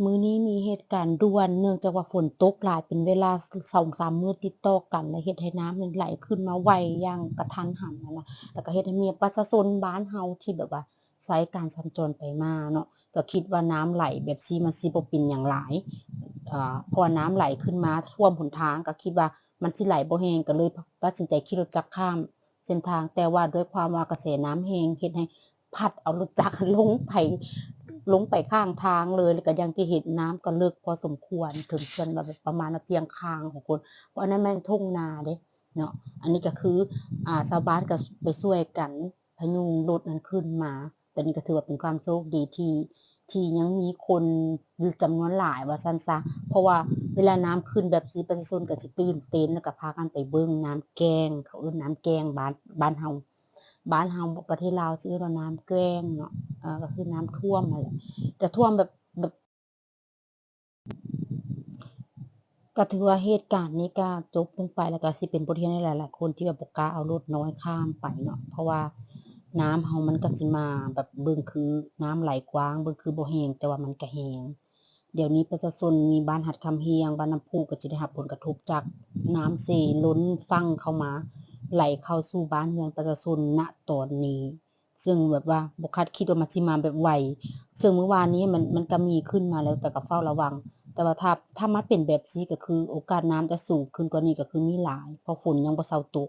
ມື້ນີ້ມີເຫດການດ່ວນ ເນື່ອງຈາກວ່າຝົນຕົກຫຼາຍເປັນເວລາສອງສາມມື້ຕິດຕໍ່ກັນ ແລະເຮັດໃຫ້ນ້ຳນັ້ນໄຫຼຂຶ້ນມາໄວຢ່າງກະທັນຫັນຫັ້ນນະ ແລ້ວກໍເຮັດໃຫ້ມີປະຊາຊົນບ້ານເຮົາທີ່ແບບວ່າໃຊ້ການສັນຈອນໄປມາເນາະ ກໍຄິດວ່ານ້ຳໄຫຼແບບຊີ້ມັນຊິບໍ່ເປັນຫຍັງຫຼາຍ ເພາະວ່ານ້ຳໄຫຼຂຶ້ນມາຖ້ວມຫົນທາງ ກໍຄິດວ່າມັນຊິໄຫຼບໍ່ແຮງ ກໍເລີຍຕັດສິນໃຈຂີ່ລົດຈັກຂ້າມເສັ້ນທາງ ແຕ່ວ່າດ້ວຍຄວາມວ່າກະແສນ້ຳແຮງ ເຮັດໃຫ້ພັດເອົາລົດຈັກລົງໄປ ລົງໄປຂ້າງທາງເລີຍ ແລ້ວກໍຢ່າງທີ່ເຫັນ ນ້ຳກໍເລິກພໍສົມຄວນ ເຖິງຂັ້ນວ່າແບບປະມານວ່າພຽງຄາງຂອງຄົນ ເພາະອັນນັ້ນແມ່ນທົ່ງນາເດ້ເນາະ. ອັນນີ້ກໍຄື ອ່າ ຊາວບ້ານກໍໄປຊ່ວຍກັນ ພະຍຸງລົດນັ້ນຂຶ້ນມາ ແຕ່ນີ້ກໍຖືວ່າເປັນຄວາມໂຊກດີທີ່ ທີ່ຍັງມີຄົນຢູ່ຈຳນວນຫຼາຍວ່າຊັ້ນຊະ ເພາະວ່າເວລານ້ຳຂຶ້ນແບບຊີ້ ປະຊາຊົນກໍຊິຕື່ນເຕັ້ນ ແລ້ວກໍພາກັນໄປເບິ່ງນ້ຳແກ້ງ ເຂົາເອີ້ນນ້ຳແກ້ງ ບ້ານ ບ້ານເຮົາ ບ້ານເຮົາ ປະເທດລາວຊິເອີ້ນວ່ານ້ຳແກ້ງເນາະ ເອີ ກໍຄືນ້ຳຖ້ວມຫັ້ນແຫຼະ ແຕ່ຖ້ວມແບບ ແບບ ກໍຖືວ່າເຫດການນີ້ກໍຈົບລົງໄປ ແລ້ວກໍຊິເປັນບົດຮຽນໃຫ້ຫຼາຍໆຄົນທີ່ແບບບໍ່ກ້າເອົາລົດນ້ອຍຂ້າມໄປເນາະ ເພາະວ່ານ້ຳເຮົາມັນກໍຊິມາແບບເບິ່ງຄືນ້ຳໄຫຼກວ້າງ ເບິ່ງຄືບໍ່ແຮງ ແຕ່ວ່າມັນກໍແຮງ. ດຽວນີ້ປະຊາຊົນມີບ້ານຫາດຄຳຮຽງ ບ້ານນ້ຳພຸ ກໍຈະໄດ້ຮັບຜົນກະທົບຈາກນ້ຳເຊລົ້ນຝັ່ງເຂົ້າມາ ໄຫຼເຂົ້າສູ່ບ້ານເຮືອນປະຊາຊົນນະຕອນນີ້ ເຊິ່ງແບບວ່າບໍ່ຄາດຄິດວ່າມັນຊິມາແບບໄວ ເຊິ່ງມື້ວານນີ້ມັນ ມັນກໍມີຂຶ້ນມາແລ້ວ ແຕ່ກໍເຝົ້າລະວັງ ແຕ່ວ່າຖ້າ ຖ້າມັນເປັນແບບຊີ້ ກໍຄືໂອກາດນ້ຳຈະສູງຂຶ້ນກວ່ານີ້ກໍຄືມີຫຼາຍ ເພາະຝົນຍັງບໍ່ເຊົາຕົກ.